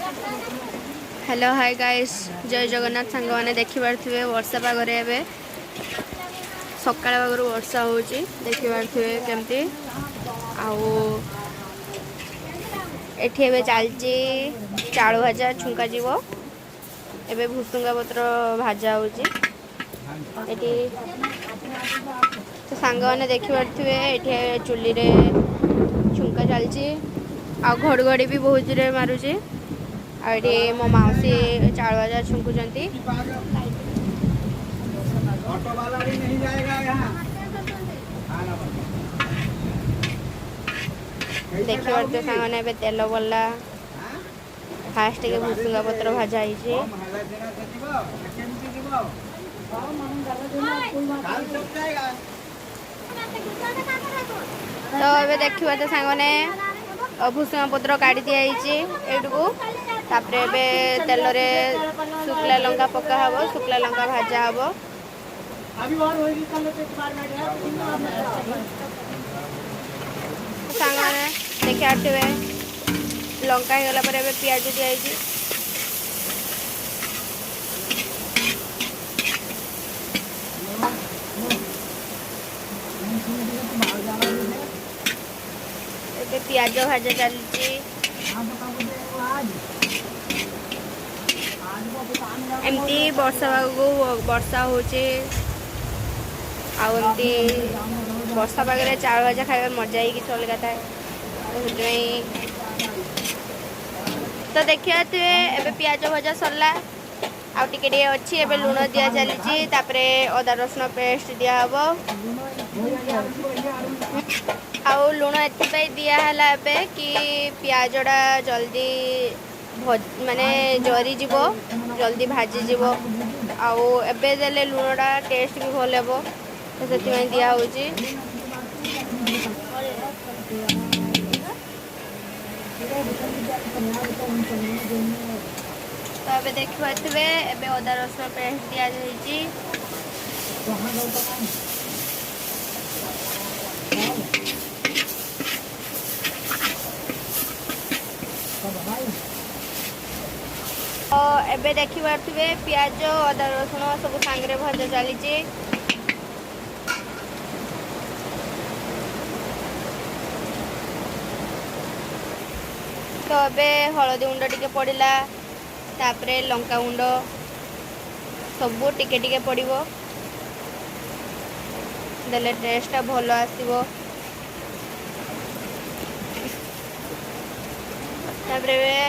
Hello, high guys, ଜୟ ଜଗନ୍ନାଥ। ସାଙ୍ଗମାନେ, ଦେଖିପାରୁଥିବେ ବର୍ଷା ପାଗରେ, ଏବେ ସକାଳ ପାଗରୁ ବର୍ଷା ହେଉଛି। ଦେଖିପାରୁଥିବେ କେମିତି। ଆଉ ଏଠି ଏବେ ଚାଲିଛି ଚାଳୁ ଭଜା, ଛୁଙ୍କା ଯିବ। ଏବେ ଭୁସୁଙ୍ଗା ପତ୍ର ଭଜା ହେଉଛି ଏଠି। ତ ସାଙ୍ଗମାନେ, ଦେଖିପାରୁଥିବେ ଏଠି ଚୁଲିରେ ଛୁଙ୍କା ଚାଲିଛି ଆଉ ଘଡ଼ଘଡ଼ି ବି ବହୁତ ଜୋରେ ମାରୁଛି। ଆଉ ଏଠି ମୋ ମାଉସୀ ଚାଉଳ ଭଜା ଛୁଙ୍କୁଛନ୍ତି। ऑटो वाला भी नहीं जाएगा यहाँ। ଦେଖିପାରୁଥିବେ ସାଙ୍ଗମାନେ, ଏବେ ତେଲ ପଡ଼ିଲା। ଫାଷ୍ଟ ଟିକେ ଭୁସୁଙ୍ଗା ପତ୍ର ଭଜା ହେଇଛି। କମ ହେଲା ସିନା ସେ ଯିବ, ସେ କେମିତି ଯିବ? କାଲ सब जाएगा। ତ ଏବେ ଦେଖିବା ତ ସାଙ୍ଗମାନେ, ଭୁସୁଙ୍ଗା ପତ୍ର କାଢ଼ି ଦିଆହେଇଛି ଏଇଠୁକୁ। ତାପରେ ଏବେ ତେଲରେ ଶୁଖିଲା ଲଙ୍କା ପକା ହବ, ଶୁଖିଲା ଲଙ୍କା ଭଜା ହବ। अभी और होगी, कल एक बार बैठे। ସାଙ୍ଗମାନେ, ଦେଖିପାରୁଥିବେ, ଲଙ୍କା ହେଇଗଲା ପରେ ଏବେ ପିଆଜ ଦିଆହେଇଛି। ଏବେ ପିଆଜ ଭଜା ଚାଲିଛି। आज आज वो दुकान ଏମିତି ବର୍ଷା ପାଗକୁ ବର୍ଷା ହେଉଛି ଆଉ ଏମିତି ବର୍ଷା ପାଗରେ ଚାଉଳ ଭଜା ଖାଇବାର ମଜା ହିଁ କିଛି ଅଲଗା ଥାଏ। ତ ସେଥିପାଇଁ ତ ଦେଖିପାରୁଥିବେ, ଏବେ ପିଆଜ ଭଜା ସରିଲା, ଆଉ ଟିକେ ଟିକେ ଅଛି। ଏବେ ଲୁଣ ଦିଆ ଚାଲିଛି, ତାପରେ ଅଦା ରସୁଣ ପେଷ୍ଟ ଦିଆହବ। ଆଉ ଲୁଣ ଏଥିପାଇଁ ଦିଆହେଲା ଏବେ କି ପିଆଜଟା ଜଲ୍ଦି ମାନେ ଜରିଯିବ, ଜଲ୍ଦି ଭାଜିଯିବ। ଆଉ ଏବେ ଦେଲେ ଲୁଣଟା ଟେଷ୍ଟ ବି ଭଲ ହେବ, ତ ସେଥିପାଇଁ ଦିଆହେଉଛି। ତ ଏବେ ଦେଖିପାରୁଥିବେ, ଏବେ ଅଦା ରସୁଣ ପେଷ୍ଟ ଦିଆଯାଇଛି। ତ ଏବେ ଦେଖିପାରୁଥିବେ, ପିଆଜ ଅଦା ରସୁଣ ସବୁ ସାଙ୍ଗରେ ଭଜା ଚାଲିଛି। ତ ଏବେ ହଳଦୀ ଗୁଣ୍ଡ ଟିକେ ପଡ଼ିଲା, ତାପରେ ଲଙ୍କା ଗୁଣ୍ଡ ସବୁ ଟିକେ ଟିକେ ପଡ଼ିବ। ଦେଲେ ଟେଷ୍ଟଟା ଭଲ ଆସିବ। ତାପରେ ଏବେ